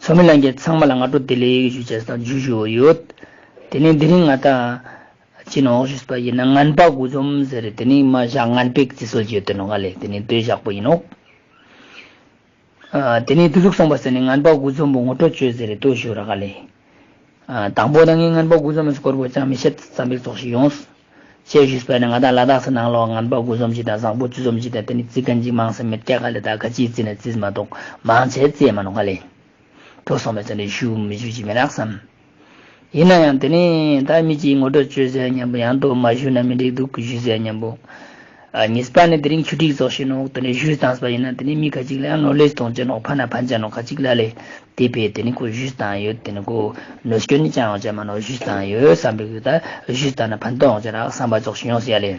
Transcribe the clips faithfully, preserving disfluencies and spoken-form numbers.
ཚོགས་མི་ལྷན་རྒྱས་ཚང་མ་ལ་སྔ་དྲོ་བདེ་ལེགས་ཞུ་བྱས་སང་ཞུ་ཞུ་ཡོད། དེ་ནས་དེ་རིང་ང་དང་ཅི་ནོག་ཞུས་པ་ཡིན་ན་ངན་པ་དགུ་འཛོམས་ཟེར་དེ་ནས་མ་བཞག་ངན་པའི་རྩི་སྲོལ་ཡོད་དེ་ནོག་ལེ། དེ་ནས་ལྟོས་བཞག་པོ་ཡིན་ནོག་དེ་ནས་དུ་ཟུག་སོང་པ་ཟེར་ནས་ངན་པ་དགུ་འཛོམས་པོ་ངོ་སྤྲོད་བྱོས་ཟེར་ལྟོས་ཞུ་ར་ག་ལེ། དང་པོ་ད་ངས་ངན་པ་དགུ་འཛོམས་སྐོར་པོ་ཅང་མི་བཤད་བསམ་པའི་ཚོགས་ཤིག་ཡོང་། ཅེས་ཞུས་པ་ནི་ང་དང་ལ་དྭགས་སུ་ནང་ལོགས་ངན་པ་དགུ་འཛོམས་ཅིག་དང་བཟང་པོ་བཅུ་འཛོམས་ཅིག་དང་དེ་ནི་རྩི་མཁན་ཅིག་མང་སེ་མེད་ཀྱག་ག་ལེ། ད་ག་ཅིའི་རྩི་ནས་རྩིས་མ་གཏོགས་མང་ཆེ་རྩིས་མ་ནོག་ག་ལེ། ཐོས་སོང་བས་ཙང་ནས་ཞུ་མི་ཞུ་ཅིག་མེད་རག་བསམ། ཡིན་ན་ཡང་དེ་ནི་ད་མི་གཅིག་ངོ་སྤྲོད་བྱོས་ཟེར་མཉམ་པོ་ཡང་དུ་མ་ཞུ་ན་མི་འགྲིག་འདུག་ཞུ་ཟེར་མཉམ་པོ། ཨ་གཉིས་པ་ནི་དེ་རིང་ཆུ་ཐིགས་རྫོགས་ཤིང་ནོག་དེ་ནི་ཞུས་བཏང་པ་ཡིན་ན་དེ་ནི་མི་ཁ་ཅིག་ལ་ཡང་ནོར་ལེ་གཏོང་ཅེ་ནོག་ཕ་ན་ཕན་ཅེ་ནོག་ཁ་ཅིག་ལ་ལེ། དེ་བས་དེ་ནི་ཁོ་ཞུས་བཏང་ཡོད། དེ་ནི་ཁོ་གནོད་སྐྱོན་ནི་ཅང་ཡང་བྱས་མ་ནོག་ཞུས་བཏང་ཡོད་བསམ་པའི་ད་ཞུས་བཏང་ན་ཕན་ཐོགས་ཡོང་ཅེ་རག་བསམ་པ་རྫོགས་ཤིང་ཡོང་ཟེར་ཡ་ལེ།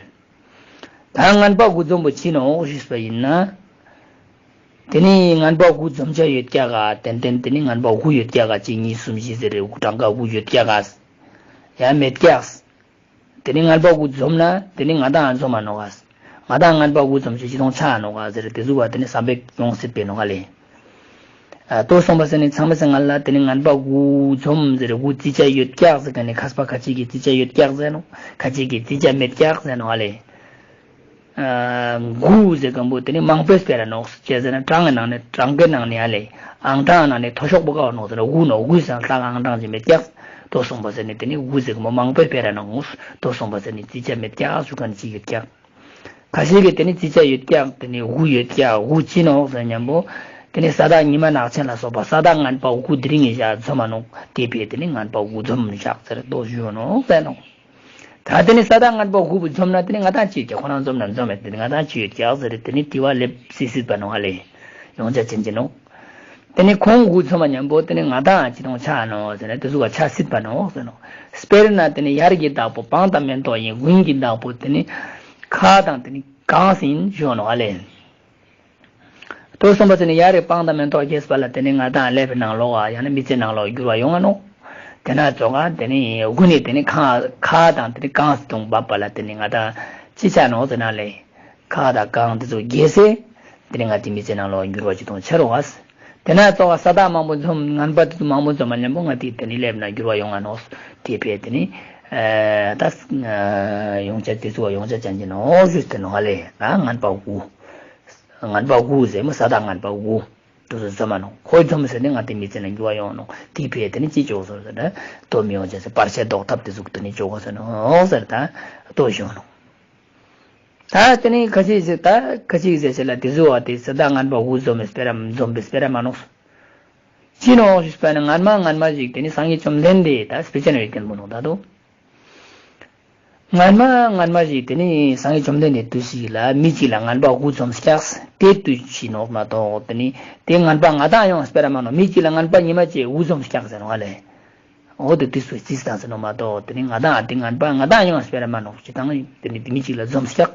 ད་ངན་པ་དགུ་འཛོམས་པོ་ཅི་ནོག་ཞུས་པ་ཡིན་ན། དེ་ནི་ངན་པ་དགུ་འཛོམས་བྱ་ཡོད་ཀྱག་ག་ཏན་ཏན་དེ་ནི་ངན་པ་དགུ་ཡོད་ཀྱག་ག་གཅིག་གཉིས་གསུམ་བཞི་ཟེར་རེ་དགུ་གྲངས་ཀ་དགུ་ཡོད་ཀྱག་ག་ཡང་མེད་ཀྱག་དེ་ནི་ངན་པ་དགུ་འཛོམས་ན་དེ་ནི་ང་དང་འཛོམས་མ་ནོག་ག་ང་དང་ངན་པ་དགུ་འཛོམས་བྱ་ཅི་ཐོང་ཆ་ནོག་ག་ཟེར་དེ་ཟུག་བ་དེ་ནི་བསམ་པའི་ཡོང་སྲིད་པའི་ནོག་ག་ལེ། ལྟོས་སོང་པ་ཟེར་ནས་ཚང་མ་ཟེར་ང་ལ་དེ་ནི་ངན་པ་དགུ་འཛོམས་ཟེར་དགུ་རྩི་བྱ་ཡོད་ཀྱག་ཟེར་ག་ནས་མཁས་པ་ཁ་ཅིག་གིས་རྩི་བྱ་ཡོད་ཀྱག་ཟེར་ནོག་ཁ་ཅིག་གིས་རྩི་བྱ་མེད་ཀྱག་ཟེར་ནོག་ཨ་ལེ། དགུ་ཟེར་གམ་པོ་དེ་ནི་མང་པོའི་སྤེ་ར་ནོག་ཅེས་ཟེར་ན་གྲངས་ཀྱི་ནང་ནས་གྲངས་ཀའི་ནང་ནས་ཨ་ལེ། ཨང་གྲངས་ནང་ནས་མཐོ་ཤོས་པོ་ག་བ་ནོག་ཟེར་ན་དགུ་ནོག་དགུའི་སང་ལྷག་ཨང་གྲངས་ཅིག་མེད་ཀྱག་ལྟོས་སོང་པ་ཟེར་ནས་དེ་ནི་དགུ་ཟེར་གམ་པོ་མང་པོའི་སྤེ་ར་ནོག་ལྟོས་སོང་པ་ཟེར་ནས་རྩི་བྱ་མེད་ཀྱག་ཞུ་མཁན་ཅིག་ཡོད་ཀྱག་ཁ་ཤས་ཀྱིས་དེ་ནི་རྩི་བྱ་ཡོད་ཀྱག་དེ་ནི་དགུ་ཡོད་ཀྱག་དགུ་ཅི་ནོག་ཟེར་མཉམ་པོ། དེ་ནི་ས་བདག་ཉི་མ་ནག་ཆེན་ལ་སོགས་པ་ས་བདག་ངན་པ་དགུ་དེ་རིང་ངེ་བཞག་འཛོམས་མ་ནོག་དེ་བས་དེ་ནི་ངན་པ་དགུ་འཛོམས་བཞག་ཟེར་ལྟོས་ཞུ་ནོག་ཟེར་ནོག་ད་དེ་ནི་ས་བདག་ངན་པ་དགུ་པོ་འཛོམས་ན་དེ་ནི་ང་དང་ཅི་ཡོད་ཀྱག་ཁོ་རང་འཛོམས་ན་འཛོམས་མེད་དེ་ནི་ང་དང་ཅི་ཡོད་ཀྱག་ཟེར་དེ་ནི་དྲི་བ་སླེབས་སྲིད་སྲིད་པ་ནོག་ཨ་ལེ། ཡོང་ཆ་ཅན་གྱི་ནོག་དེ་ནི་ཁོང་དགུ་འཛོམས་པ་མཉམ་པོ་དེ་ནི་ང་དང་ཅི་ཐོང་ཆ་ནོག་ཟེར་ན་དེ་ཟུག་ག་ཆ་སྲིད་པ་ནོག་ཟེར་ནོག་དཔེར་ན་དེ་ནི་ཡར་གྱི་བདག་པོ་སྤང་དང་མེ་ཏོག་ཡིན། དགུན་གྱི་བདག་པོ་དེ་ནི་ཁ་དང་དེ་ནི་གངས་ཡིན་ཞུ་ནོག་ཨ་ལེ། ལྟོས་སོང་པ་ཟེར་ནས་ཡར་རི་སྤང་དང་མེ་ཏོག་རྒྱས་པ་ལ་དེ་ནི་ང་དང་ཀླད་པའི་ནང་ལོགས་ཡང་ན་མི་ཚེ་ནང་ལོགས་འགྱུར་བ་ཡོང་ང་ནོག་དེ་ན་ཙོག་ག་དེ་ནི་དགུན་ནི་དེ་ནི་ཁ་ཁ་དང་དེ་ནི་གངས་སྟོང་འབབ་པ་ལ་དེ་ནི་ང་དང་ཅི་ཆ་ནོག་ཟེར་ན་ལེ། ཁ་དང་གངས་དེ་ཚོ་རྒྱས་སེ་དེ་ནི་ང་དེ་མི་ཚེ་ནང་ལོགས་འགྱུར་བ་ཅི་ཐོང་ཆ་རོགས་ཨ། དེ་ན་ཙོག་ག་ས་བདག་མང་པོ་འཛོམས་ངན་པ་དེ་ཚོ་མང་པོ་འཛོམས་པ་མཉམ་པོ་ང་དེ་དེ་ནི་ཀླད་པའི་ནང་འགྱུར་བ་ཡོང་ང་ནོག་དེ་བས་དེ་ནི་ད་ཡོང་ཆ་དེ་ཚོ་ཡོང་ཆ་ཅན་གྱི་ནོག་ཞུས་ཏེ་ནོག་ཨ་ལེ། ད་ངན་པ་དགུ། ངན་པ་དགུ་ཟེར་མོ་ས་བདག་ངན་པ་དགུ། དུ་སུ་འཛོམས་མ་ནོག་ཁོའི་འཛོམས་ཟེར་ནི་ང་དེ་མི་ཚེ་ན་འགྱུར་བ་ཡོང་ནོག་དེ་བས་དེ་ནི་ཅི་ཆོག་སོང་ཟེར་ན་དོ་མི་ཡོང་ཅེས་སེ་བར་ཆད་ཟློག་ཐབས་དེ་ཟུག་དེ་ནི་ཆོག་གོ་ཟེར་ནོག་ཟེར་ད་ལྟོས་ཞུ་ནོག་ད་དེ་ནི་ཁ་ཅིག་ཟེར་ད་ཁ་ཅིག་ཟེར་ཟེར་ལ་དེ་ཟུག་བ་དེ་ས་བདག་ངན་པ་དགུ་འཛོམས་པའི་སྤེ་ར་འཛོམས་པའི་སྤེ་ར་མ་ནོག་ཅི་ནོག་ཞུས་པ་ན་སྔན་མ་སྔན་མ་ཞིག་དེ་ནི་སངས་རྒྱས་བཅོམ་ལྡན་འདས་ད་སྤེ་ཆ་ན་ཡོད་མཁན་པོ་ནོག་ད་དོ། སྔན་མ་སྔན་མ་ཞིག་དེ་ནི་སངས་རྒྱས་བཅོམ་ལྡན་འདས་དུས་ཤིག་ལ་མི་གཅིག་ལ་ངན་པ་དགུ་འཛོམས་སྐྱག་དེ་དུས་ཤིག་ནོག་མ་གཏོགས་དེ་ནི་དེ་ངན་པ་ང་དང་ཡོང་སྤེ་ར་མ་ནོག་མི་གཅིག་ལ་ངན་པ་ཉི་མ་གཅིག་དགུ་འཛོམས་སྐྱག་ཟེར་ནོག་ཨ་ལེ། འོ་དེ་དུས་སུ་རྩིས་དང་ཟེར་ནོག་མ་གཏོགས་དེ་ནི་ང་དང་ཨ་དེ་ངན་པ་ང་དང་ཡོང་སྤེ་ར་མ་ནོག་ཅི་དང་དེ་ནི་དེ་མི་གཅིག་ལ་འཛོམས་སྐྱག་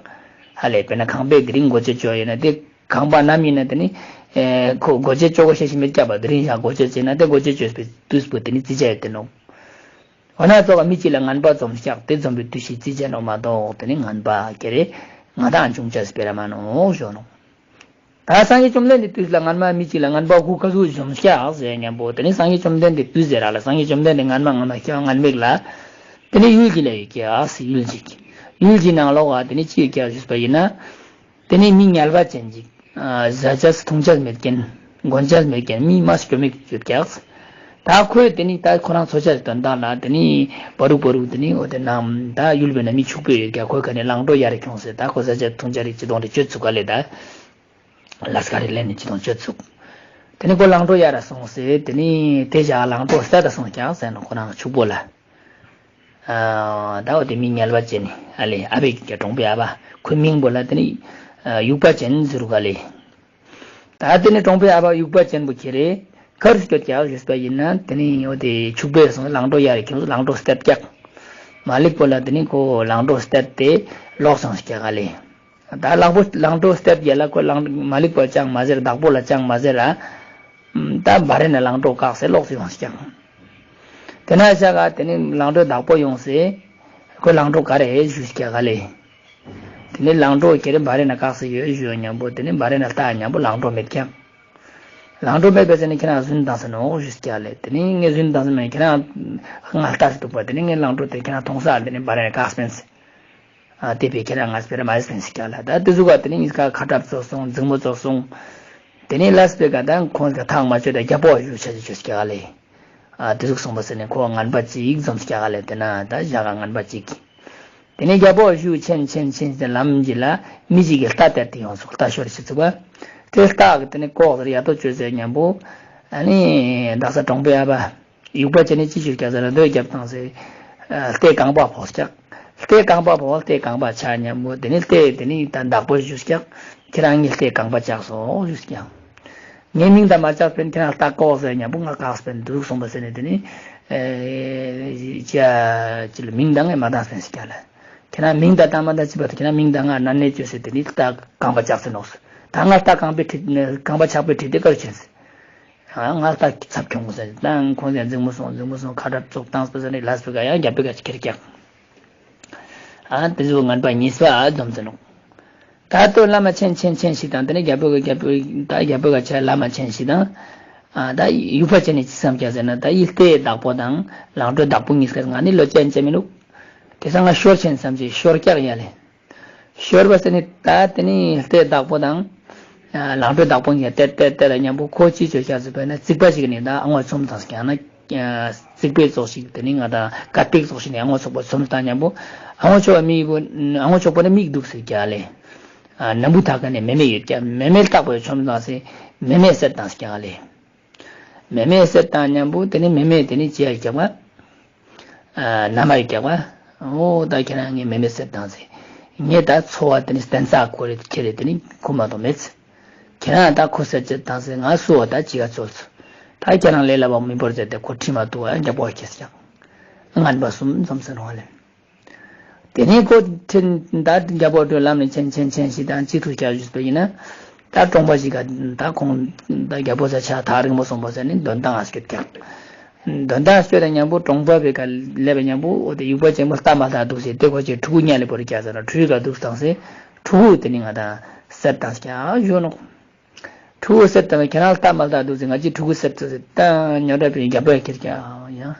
ཧ་ལེ། དཔེར་ན་ཁང་པའི་དེ་རིང་སྒོ་ཕྱེ་ཅོ་ཡིན་ན་དེ་ཁང་པ་ནམ་ཡིན་ན་དེ་ནི་ཁོ་སྒོ་ཕྱེ་ཅོ་གོ་ཤེས་ཤིག་མེད་སྐྱག་པ་དེ་རིང་ཞག་སྒོ་ཕྱེ་ཅེ་ན་དེ་སྒོ་ཕྱེ་ཅོས་པའི་དུས་པོ་དེ་ནི་རྩིས་བྱ་ཡོད་དེ་ནོག་འོ་ན་ཙོག་ག་མི་གཅིག་ལ་ངན་པ་འཛོམས་སྐྱག་དེ་འཛོམས་པའི་དུས་ཤིག་རྩིས་བྱས་ནོག་མ་གཏོགས་དེ་ནི་ངན་པ་ཀེ་རེ་ང་དང་འབྱུང་བྱ་སྤེ་ར་མ་ནོག་ཞུ་ནོག་ད་སངས་རྒྱས་བཅོམ་ལྡན་འདས་དུས་ལ་ངན་མ་མི་གཅིག་ལ་ངན་པ་དགུ་ག་ཟུག་འཛོམས་སྐྱག་ཟེར་མཉམ་པོ་དེ་ནི་སངས་རྒྱས་བཅོམ་ལྡན་འདས་དུས་ཟེར་ར་ལ་སངས་རྒྱས་བཅོམ་ལྡན་འདས་སྔན་མ་སྔ་མ་སྐྱེ་བ་སྔན་མེད་ལ་དེ་ནི་ཡུལ་གྱི་ལ་ཡོད་ཀྱག་ཟེར་ཡུལ་གཅིག་ཡུལ་གྱི་ནང་ལོགས་ག་དེ་ནི་ཅི་ཡོད་ཀྱག་ཞུས་པ་ཡིན་ན། དེ་ནི་མི་ངལ་བ་ཅན་ཅིག་ཟ་ཆས་འཐུང་ཆས་མེད་མཁན། གོན་ཆས་མེད་མཁན་མི་མ་སྐྱོ་མེད་ཡོད་ཀྱག་ད་ཁོས་དེ་ནི་ད་ཁོ་རང་འཚོ་ཆས་དོན་དག་ལ་དེ་ནི་བ་རུག་བ་རུག་དེ་ནི་འོ་དེ་ནམ་ད་ཡུལ་བས་ན་མི་ཕྱུག་པོ་ཡོད་ཀྱག་ཁོས་ག་ནས་ལང་གྲོ་གཡར་ཁྱོངས་ཟེར་ད་ཁོ་ཟ་ཆས་འཐུང་ཆས་རིགས་ཅི་དོང་རེ་སྤྱོད་ཚུགས་ག་ལེ་ད། ལས་ཀ་རེ་ལས་ནས་ཅི་དོང་སྤྱོད་ཚུགས། དེ་ནི་ཁོ་ལང་གྲོ་གཡར་སོང་ཟེར་དེ་ནི་དེ་བཞག་ལང་གྲོ་སྟེར་སོང་ཀྱག་ཟེར་ནོག་ཁོ་རང་ཕྱུག་པོ་ལ། ད་འོ་དེ་མི་ངལ་བ་ཅན་ནི་ཨ་ལེ་ཨ་བེ་གི་གྲོང་པའི་ཨ་བ་ཁོའི་མིང་པོ་ལ་དེ་ནི་ཡུག་པ་ཅན་ཟེར་ག་ལེ། ད་དེ་ནི་གྲོང་པའི་ཨ་བ་ཡུག་པ་ཅན་པོ་ཁྱེད་རེ་ཁར་སྐྱོད་ཀྱག་ཞུས་པ་ཡིན་ན་དེ་ནི་འོ་དེ་ཕྱུག་པོས་སོང་ལང་གྲོ་གཡར་ཁྱོངས་ལང་གྲོ་སྟེར་ཀྱག་མ་ལིག་པོ་ལ་དེ་ནི་ཁོ་ལང་གྲོ་སྟེར་ཏེ་ལོག་སོང་ཀྱག་ཨ་ལེ། ད་ལང་པོ་ལང་གྲོ་སྟེར་རྒྱལ་ལ་ཁོ་ལང་མ་ལིག་པོ་ཅང་མ་ཟེར་བདག་པོ་ལ་ཅང་མ་ཟེར་ར། ད་བ་རེ་ན་ལང་གྲོ་བཀག་སེ་ལོག་སེ་ཡོང་ཀྱག་དེ་ན་ཤ་ག་དེ་ནི་ལང་གྲོའི་བདག་པོ་ཡོང་སེ། ཁོས་ལང་གྲོ་ག་རེ་ཞུས་ཀྱག་ག་ལེ། དེ་ནི་ལང་གྲོ་ཁྱེད་རེ་བ་རེ་ན་བཀག་སེ་ཡོད་ཞུ་མཉམ་པོ་དེ་ནི་བ་རེ་ན་ལྟ་མཉམ་པོ་ལང་གྲོ་མེད་ཀྱག་ལང་གྲོ་མེད་པའི་ཚེ་ནི་ཁྱེད་རང་རྫུན་བཏང་ས་ནོག་ཞུས་ཀྱག་ལེ། དེ་ནི་ངས་རྫུན་བཏང་ས་མེད། ཁྱེད་རང་ང་ལྟ་ས་འདུག་པ། དེ་ནི་ངས་ལང་གྲོ་དེ་ཁྱེད་རང་མཐོང་ས་དེ་ནི་འབར་ཡ་བཀག་སྤེན་ཟེར། ཨ་དེ་བས་ཁྱེད་རང་ང་སྤེ་ར་མ་ཟེར་སྤེན་ཟེར་ཀྱག་ལེ། ད་དེ་ཟུག་ག་དེ་ནི་ངས་ཁ་ཁ་གྲབ་ཙོག་སོང་། འཛིང་མོ་ཙོག་སོང་། དེ་ནི་ལ་སྤེ་ག་ད་ཁོང་གི་ཐག་མ་ཆོད་ད་རྒྱལ་པོ་བཞུགས་ཆ་ཆ་ཆོས་ཀྱག་ལེ། ཨ་དེ་ཟུག་སོང་པ་ཟེར་ནས་ཁོ་ངན་པ་གཅིག་འཛོམས་ཀྱག་ལེ། དེ་ན་ད་བཞག་ག་ངན་པ་གཅིག་དེ་ནས་རྒྱལ་པོ་བཞུགས་ཕྱིན་ཕྱིན་ཕྱིན་ཟེར་ལམ་གྱི་ལ་མི་གཅིག་གིས་རྟ་སྟེར་ཏེ་ཡོང་སོང་། རྟ་ཤོར་ཕྱིན་ཚུགས་པ། དེ་རྟ་གི་དེ་ནས་ལྐོག་ཟེར་ཡ་ཏོ་བཅོས་ཟེར་མཉམ་པོ། ཨ་ནི་བདག་ས་གྲོང་པའི་ཨ་ཕ་ཡུག་པ་ཅན་ནས་ཅི་བྱོས་ཀྱག་ཟེར་ན་རྡོ་རྒྱབ་བཏང་ཟེར། ཨ་རྟའི་རྐང་པ་ཕོག་ཀྱག་རྟའི་རྐང་པ་ཕོག་རྟའི་རྐང་པ་ཆག་མཉམ་པོ། དེ་ནས་རྟའི་དེ་ནས་ད་བདག་པོ་ཞུས་ཀྱག་ཁྱེད་རང་ངའི་རྟའི་རྐང་པ་བཅག་སོང་ཞུས་ཀྱག་ངའི་མིང་དང་མ་བཅག་པས་ཁྱེད་རང་ལྟ་ལྐོག་ཟེར་མཉམ་པོ་ང་བཀག་སྤེན་འདུག་སོང་པ་ཟེར་ནས། དེ་ནི་ཅི་ཅི་ལ་མིང་དང་ངས་མ་བཏང་སྤེན་ཟེར་ཀྱག་ལེ། ཁྱེད་རང་མིང་དང་བཏང་མ་བཏང་ཅི་པ་དང་ཁྱེད་རང་མིང་དང་ང་ན་ནས་བཅོས་ཟེར། དེ་ནི་ལྟ་རྐང་པ་བཅག་ཟེར་ནོག་ད་ང་ལྟ་རྐང་པའི་ཁྲི་རྐང་པ་ཆག་པའི་ཁྲི་དེ་གར་ཕྱིན་ཟེར། ང་ལྟ་ཚབ་ཁྱོང་ཟེར། ད་ཁོང་ཚོས་འཛིང་མོ་སོང་འཛིང་མོ་སོང་ཁ་གྲབ་ཙོག་བཏང་སྤེན་ཟེར་ནས་ལ་སྤེ་ག་ཡང་རྒྱལ་པོའི་ག་ཁྱེར་ཀྱག་ཨ་དེ་ཚོ་ངན་པ་གཉིས་པ་འཛོམས་ཟེར་ནོག་ད་ལྟོ་བླ་མ་ཆེན་ཆེན་ཆེན་ཞིག་དང་དེ་ནས་རྒྱལ་པོ་གི་རྒྱལ་པོ་ད་རྒྱལ་པོ་ག་ཆ་བླ་མ་ཆེན་ཞིག་དང་། ཨ་ད་ཡུག་པ་ཅན་ནས་ཅི་བསམ་ཀྱག་ཟེར་ན། ད་ཡི་རྟའི་བདག་པོ་དང་ལང་གྲོའི་བདག་པོ་གཉིས་ཀ་ང་ནི་ལོ་ཅན་ཅན་མི་ནུག་དེ་སང་ང་ཤོར་ཆེན་བསམ་ཅིག་ཤོར་ཀྱག་ཡ་ལེ། ཤོར་བ་ཟེར་ནི་ད་དེ་ནི་རྟའི་བདག་པོ་དང་། ལང་གྲོའི་བདག་པོ་གཉིས་ཀ་ཏེ་ཏེ་ཏེ་ལ་མཉམ་པོ་ཁོ་ཅི་བྱོས་ཀྱག་ཟེར་བས་ན་རྩིག་པ་ཞིག་ནས་ད་ཨ་ངོ་ཚོམ་བཏང་ཀྱག་ན། རྩིག་པའི་ཙོག་ཞིག་དེ་ནི་ང་དང་ཀ་ཏིག་ཙོག་ཞིག་ནས་ཨ་ངོ་ཚོགས་པ་ཚོམ་བཏང་མཉམ་པོ། ཨ་ངོ་ཆོག་པ་མིག་པོ་ཨ་ངོ་ཆོག་པ་ནི་མིག་འདུག་ཟེར་ཀྱག་ལེ། ནམ་བུ་ཐག་ཀ་ནས་མེ་མེ་ཡོད་ཀྱག་མེ་མེ་ལྟག་པའི་ཆོམ་བཏང་སེ་མེ་མེ་གསེར་བཏང་ཀྱག་ལེ། མེ་མེ་གསེར་བཏང་མཉམ་པོ་དེ་ནི་མེ་མེ་དེ་ནི་ཅི་ཡ་ཀྱག་པ། ན་མ་ཡི་རྒྱག་པ། འོ་ད་ཁྱེད་རང་ངས་མེ་མེ་གསེར་བཏང་ཟེར། ངས་ད་འཚོ་བ་དེ་ནི་བསྟན་ས་ཁོ་རེད་ཁྱེད་རེད་དེ་ནི་ཁུ་མ་གཏོགས་མེད། ཁྱེད་རང་ད་ཁུ་གསེར་ཅན་བཏང་ཟེར་ང་སུ་བ་ད་ཅི་ག་ཚོལ་ཚོ། ད་ཁྱེད་རང་ལས་སླ་བ་མི་འབོར་ཟེར་ཏེ་ཁོ་ཁྲི་མ་ཐུ་བ་ཡང་རྒྱབ་པོ་ཁྱེར་ཀྱག་ངན་པ་གསུམ་འཛོམས་ཟེར་རོང་བ་ལེ། དེ་ནས་ཁོ་ཁྲི་ད་རྒྱལ་པོ་སྒྲོལ་ལམ་ནས་ཆེན་ཆེན་ཆེན་ཞིག་དང་ཅི་ཐུག་ཀྱག་ཞུས་པ་ཡིན་ན། ད་གྲོང་པ་ཞིག་ག་ད་ཁོང་ད་རྒྱལ་པོ་ས་ཆ་ཐག་རིང་པོ་སོང་པ་ཟེར་ནས་འདོན་ཐང་ཨ་སྐྱོད་ཀྱག་འདོན་ཐང་སྐྱོད་དང་མཉམ་པོ་གྲོང་པ་བའི་ག་སླེབས་པ་མཉམ་པོ་འོ་དེ་ཡུག་པ་ཆེན་པོ་ལྟ་མ་ལྟ་འདུག་ཟེར་དེ་ཁོ་ཅེ་ཕྲུ་གུ་ཉལ་ལེ་བོར་ཀྱག་ཟེར་ན་ཕྲུ་གུ་ག་འདུག་བཏང་ཟེར་ཕྲུ་གུ་དེ་ནི་ང་ད་གསེར་བཏང་ཀྱག་ཞུ་ནོག་ཕྲུ་གུ་གསེར་བཏང་ཁྱེད་རང་ལྟ་མ་ལྟ་འདུག་ཟེར་ང་ཅི་ཕྲུ་གུ་གསེར་བཏང་ཟེར་ད་ཉོ་འདྲ་པའི་རྒྱལ་པོ་ཡ་ཁྱེར་ཀྱག་ཡང་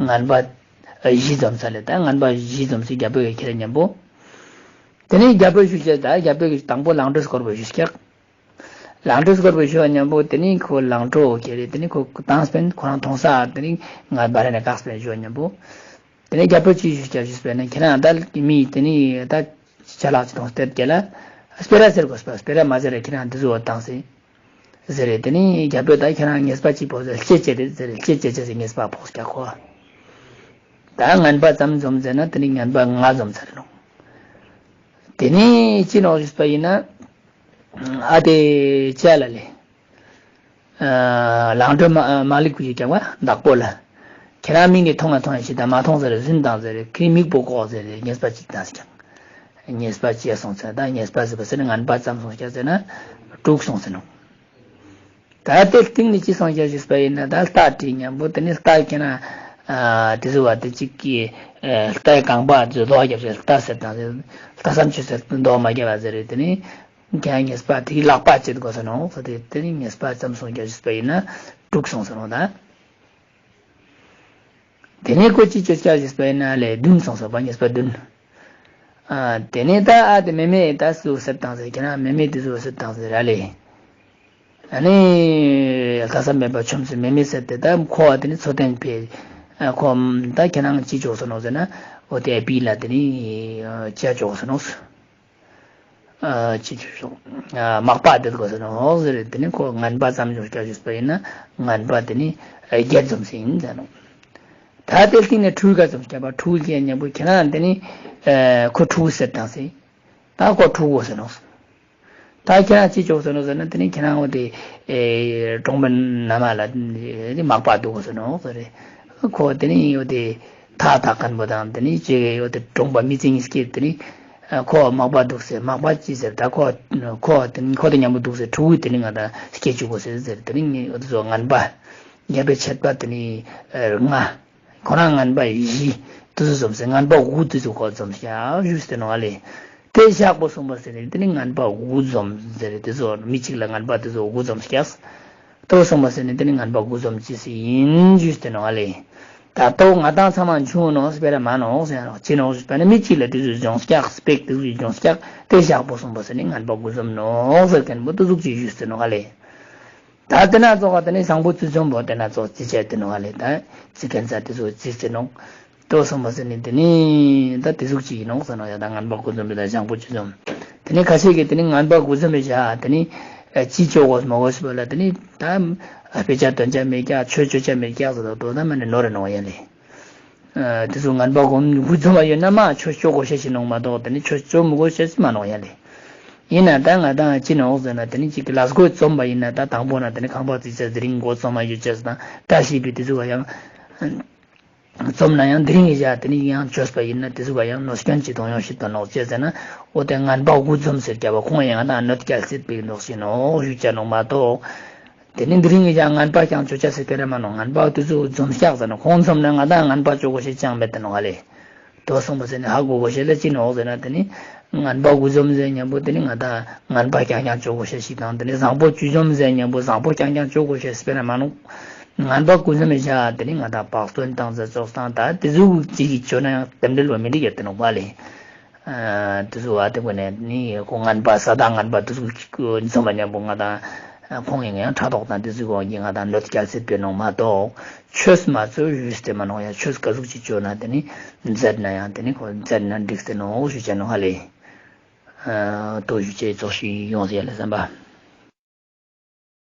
ངན་པ་བཞི་འཛོམས་ས་ལེ། ད་ངན་པ་བཞི་འཛོམས་ཟེར་རྒྱལ་པོ་ཡ་ཁྱེར་མཉམ་པོ། དེ་ནས་རྒྱལ་པོས་ཞུས་ཀྱག་ད་རྒྱལ་པོས་དང་པོ་ལང་གྲོ་སྐོར་པོ་ཞུས་ཀྱག་ལང་གྲོ་སྐོར་པོ་ཞུ་བ་མཉམ་པོ་དེ་ནི་ཁོ་ལང་གྲོ་ཁྱེར་རེ་དེ་ནི་ཁོ་བཏང་སྤེན་ཁོ་རང་མཐོང་ས་དེ་ནི་ང་བ་ར་ནས་བཀག་སྤེན་ཞུ་བ་མཉམ་པོ། དེ་ནས་རྒྱལ་པོ་ཅི་ཞུ་ཀྱག་ཞུས་པས་ན་ཁྱེད་རང་ད་མི་དེ་ནི་ད་ཅ་ལག་ཅི་གཏོང་སྟེར་ཀྱག་ལ་སྤེ་ར་ཟེར་དགོས་པ་སྤེ་ར་མ་ཟེར་ར་ཁྱེད་རང་འདི་ཟུ་བ་བཏང་ཟེར་ཟེར་རེ་དེ་ནི་རྒྱལ་པོས་ད་ཁྱེད་རང་ཉེས་པ་ཅི་ཕོག་ཟེར་ལྕེ་ལྕེ་རེད་ཟེར་རེ་ལྕེ་ལྕེ་ལྕེ་ཟེར་ཉེས་པ་ཕོག་ཀྱག་ཁོ། ད་ངན་པ་ཙམ་འཛོམས་ཟེར་ན་དེ་ནི་ངན་པ་ལྔ་འཛོམས་ཚར་རེད་ནོ། དེ་ནི་ཅི་ནོག་ཞུས་པ་ཡིན་ན། ཨ་དེ་ཅ་ལ་ལེ། ལང་གྲོ་མ་མ་ལི་ཀུ་ཡི་ཀྱང་བ་བདག་པོ་ལ། ཁྱེད་རང་མིང་ནས་མཐོང་ང་མཐོང་ཡ་ཞིག་དང་མ་མཐོང་ཟེར་རེ་རྫུན་བཏང་ཟེར་རེ་ཁྱེད་མིག་པོ་ལྐོག་ཟེར་རེ་ཉེས་པ་གཅིག་བཏང་ཟེར་ཀྱང་། ཉེས་པ་གཅིག་སོང་ཟེར་ད་ཉེས་པ་ཟེར་བ་ཟེར་ན་ངན་པ་ཙམ་སོང་ཀྱང་ཟེར་ན་དྲུག་སོང་ཟེར་ནོ། ད་དེ་སྟེང་ནས་ཅི་སོང་ཀྱང་ཞུས་པ་ཡིན་ན་ད་རྟ་དྲིས་མཉམ་པོ་དེ་ནི་རྟ་ཁྱེད་རང་དེ་ཚོ་བ་དེ་གཅིག་གིས་རྟའི་རྐང་པ་དེ་ལྡོག་རྒྱབ་ཟེར་རྟ་ཟེར་དང་ཟེར་རྟ་བསམ་ཆུ་ཟེར་ལྡོག་མ་རྒྱབ་བ་ཟེར་རེ་དེ་ནི། ཁྱེད་ཉེས་པ་དེའི་ལག་པ་བཅད་དགོས་ས་ནོ་ཟེར་ཏེ་དེ་ནི་ཉེས་པ་ཙམ་སོང་ཀྱང་ཞུས་པ་ཡིན་ན་དྲུག་སོང་ཟེར་ནོ་ད། དེ་ནས་ཁོ་ཅི་བཅོས་ཀྱང་ཞུས་པ་ཡིན་ན་ལས་བདུན་སོང་ཟེར་བ་ཉེས་པ་བདུན། ཨ་དེ་ནས་ད་ཨ་དེ་མེ་མེ་ད་སུ་གསེར་བཏང་ཟེར་ཁྱེད་རང་མེ་མེ་དེ་སུ་གསེར་བཏང་ཟེར་ར་ལས། ཨ་ནི་ལྷག་བསམ་མེད་པ་ཆོམ་ཟེར་མེ་མེ་ཟེར་ཏེ་ད་ཁོ་བ་དེ་ནི་འཚོ་རྟེན་ཕེ་ཁོ་ད་ཁྱེད་རང་ཅི་བཅོས་ཟེར་ནོ་ཟེར་ན་འོ་དེ་ཨ་པི་ལ་དེ་ནི་ཅི་བཅོས་ཟེར་ནོ། ཅི་ཞུ་སོང་། མག་པ་དེ་དགོས་ཟེར་ནོ་ཟེར་རེ་དེ་ནི་ཁོ་ངན་པ་ཙམ་ཞུ་སྐྱ་ཞུས་པ་ཡིན་ན་ངན་པ་དེ་ནི་བརྒྱད་འཛོམས་ཟིན་ཟེར་ནོ། ད་དེ་སྟེང་ནས་ཕྲུ་གུ་འཛོམས་སྐྱ་པ་ཕྲུ་གུ་སྐྱེ་མཉམ་པོ་ཁྱེད་རང་དེ་ནི་ཁོ་ཕྲུ་གུ་ཟེར་དང་ཟེར། ད་ཁོ་ཕྲུ་གུ་ཟེར་ནོ། ད་ཁྱེད་རང་ཅི་བཅོས་ཟེར་ནོ་ཟེར་ན་དེ་ནི་ཁྱེད་རང་འོ་དེ་གྲོང་པ་ན་མ་ལ་མག་པ་འདུག་ཟེར་ནོ་ཟེར་རེ། ཁོ་དེ་ནི་འོ་དེ་ཐག་ཐག་མཁན་པོ་དང་དེ་ནི་ཅེ་གེ་འོ་དེ་གྲོང་པ་མི་ཚེ་གཉིས་ཀྱི་དེ་ནི། ཁོ་མག་པ་འདུག་ཟེར་མག་པ་ཅི་ཟེར་ད་ཁོ་ཁོ་དེ་ནི་ཁོ་དེ་མཉམ་པོ་འདུག་ཟེར་ཕྲུ་གུ་དེ་ནི་ང་ད་སྐྱེ་བཅུག་གོ་ཟེར་ཟེར་དེ་ནི་ངས་འོ་དེ་ཚོ་ངན་པ། རྒྱལ་པོའི་ཆད་པ་དེ་ནི་ལྔ། ཁོ་རང་ངན་པ་བཞི། དེ་ཚོ་འཛོམས་ཟེར་ངན་པ་དགུ་དེ་ཚོ་ཁོ་འཛོམས་ཤག་ཞུས་ཏེ་ནོ་ཨ་ལེ། དེ་ཞག་པོ་གསུངས་པ་ཟེར་ནས་དེ་ནི་ངན་པ་དགུ་འཛོམས་ཟེར་དེ་ཚོ་མི་གཅིག་ལ་ངན་པ་དེ་ཚོ་དགུ་འཛོམས་ཤག་ལྟོས་སོང་བ་ཟེར་ནས་དེ་ནི་ངན་པ་དགུ་འཛོམས་ཅི་སྲིད་ཡིན་ཞུས་ཏེ་ནོ་ཨ་ལེ། ད་ལྟོ་ང་དང་ཚང་མ་འབྱུང་ནོ་སྤེ་ར་མ་ནོ་ཟེར་ནོ་ཅི་ནོ་ཞུས་པ་ནི་མི་གཅིག་ལ་དེ་ཚོའི་སྦྱོང་སྐྱག་སྤེག་དེ་ཚོའི་སྦྱོང་སྐྱག་དེ་བཞག་པོ་སོང་བ་ཟེར་ནི་ངན་པ་དགུ་འཛོམས་ནོ་ཟེར་མཁན་པོ་དེ་ཟུག་ཅིག་ཞུས་ཏེ་ནོ་ཨ་ལེ། ད་དེ་ན་ཚོགས་ཀ་དེ་ནི་བཟང་པོ་བཅུ་འཛོམས་པོ་དེ་ན་ཚོགས་ཅི་བྱས་ཏེ་ནོ་ཨ་ལེ། ད་ཅི་མཁན་ཚ་དེ་ཚོ་ཅི་ཟེར་ནོ། ལྟོས་སོང་བ་ཟེར་ནི་དེ་ནི་ད་དེ་ཟུག་ཅིག་ཡིན་ནོ་ཟེར་ནོ་ཡ། ད་ངན་པ་དགུ་འཛོམས་པའི་ད་བཟང་པོ་བཅུ་འཛོམས། དེ་ནི་ཁ་ཤས་ཀྱིས་དེ་ནི་ངན་པ་དགུ་འཛོམས་པའི་བྱ་དེ་ནི་ཅི་ཆོག་གོ་མ་གོ་ཞིག་པ་ལ་དེ་ནི་ད་དཔེ་ཆ་འདོན་ཆ་མེད་ཀྱག་ཆོས་ཅོ་ཆ་མེད་ཀྱག་ཟེར་དོ་ད་མ་ནི་ནོར་རེ་ནོ་ཡ་ལེ། དེ་ཚོ་ངན་པ་དགུ་འཛོམས་པ་ཡོད་ན་མ་ཆོས་ཅོ་གོ་ཤེས་ཤིག་ནོ་མ་གཏོགས་དེ་ནི་ཆོས་ཅོ་མི་གོ་ཤེས་ཤིག་མ་ནོ་ཡ་ལེ། ཡིན་ན་ད་ང་དང་ཅི་ནོ་ཟེར་ན་དེ་ནི་ཅིག་གི་ལས་བགོས་རྩོམ་པ་ཡིན་ན་ད་དང་པོ་ན་དེ་ནི་ཁང་པ་རྩིག་ཆ་དེ་རིང་འགོ་རྩོམ་མ་ཡོད་ཅེས་དང་བཀྲ་ཤིས་པའི་དེ་ཚོ་ག་ཡང་། རྩོམ་ན་ཡང་དེ་རིང་གི་ཞག་དེ་ནི་ཡང་བཅོས་པ་ཡིན་ན་དེ་ཚོ་ག་ཡང་གནོད་སྐྱོན་ཅི་གཏོང་ཡོང་ཤི་དོ་ནོག་ཅེས་ཟེར་ན། འོ་དེ་ངན་པ་དགུ་འཛོམས་ཟེར་རྒྱབ་པ་ཁོང་ཡང་ད་གནོད་སྐྱེལ་སྲིད་པའི་འདོགས་ཤི་ནོག་ཞུ་ཅ་ནོག་མ་གཏོགས། དེ་ནི་དེ་རིང་གི་ཞག་ངན་པ་ཀྱང་བཅོ་ཅ་ཟེར་དེ་ར་མ་ནོག་ངན་པ་དེ་ཚོ་འཛོམས་ཤག་ཟེར་ན་ཁོང་འཛོམས་ན་ང་ད་ངན་པ་བཅོ་གོ་ཤེས་ཅང་མེད་དེ་ནོག་ཨ་ལེ། དོ་སོང་བ་ཟེར་ནས་ཧ་གོ་གོ་ཤེས་ལ་ཅི་ནོག་ཟེར་ན་དེ་ནི་ངན་པ་དགུ་འཛོམས་ཟེར་མཉམ་པོ་དེ་ནི་ང་ད་ངན་པ་རྐྱང་རྐྱང་བཅོ་གོ་ཤེས་ཤིག་དང་དེ་ནི་བཟང་པོ་བཅུ་འཛོམས་ཟེར་མཉམ་པོ་བཟང་པོ་རྐྱང་རྐྱང་བཅོ་གོ་ཤེས་སྤེ་ར་མ་ནོག་ངན་པ་དགུ་འཛོམས་བཞག་དེ་ནི་ང་ད་བག་སྟོན་བཏང་ཟེར་ཙོགས་དང་ད་དེ་ཟུག་ཅིག་གིས་བཅོ་ན་ཡང་རྟེན་འབྲེལ་བ་མི་འགྲིག་ཡོད་དེ་ནོག་པ་ལེ། དེ་ཚོ་བ་དེ་བོ་ནས་ནི་ཁོ་ངན་པ་ས་དང་ངན་པ་དེ་ཚོ་འཛོམས་པ་མཉམ་པོ་ང་དང་ཁོང་ཡིན་ཡང་ཕྲག་དོག་དང་དེ་ཚོའི་འོག་གི་ང་དང་གནོད་སྐྱེལ་སྲིད་པའི་ནོ་མ་གཏོགས་ཆོས་མ་ཚོས་ཞུས་ཏེ་མ་ནོག་ཡ། ཆོས་ག་ཟུག་ཅིག་བཅོས་ན་དེ་ནི་མཛད་ན་ཡང་དེ་ནི་ཁོ་མཛད་ན་འགྲིག་སྟེ་ནོ་ཞུ་བྱ་ནོ་ཧ་ལེ། དོ་ཞུ་བྱའི་ཚོགས་ཤིག་ཡོང་ཟེར་ཡ་ལེ་བསམ་པ།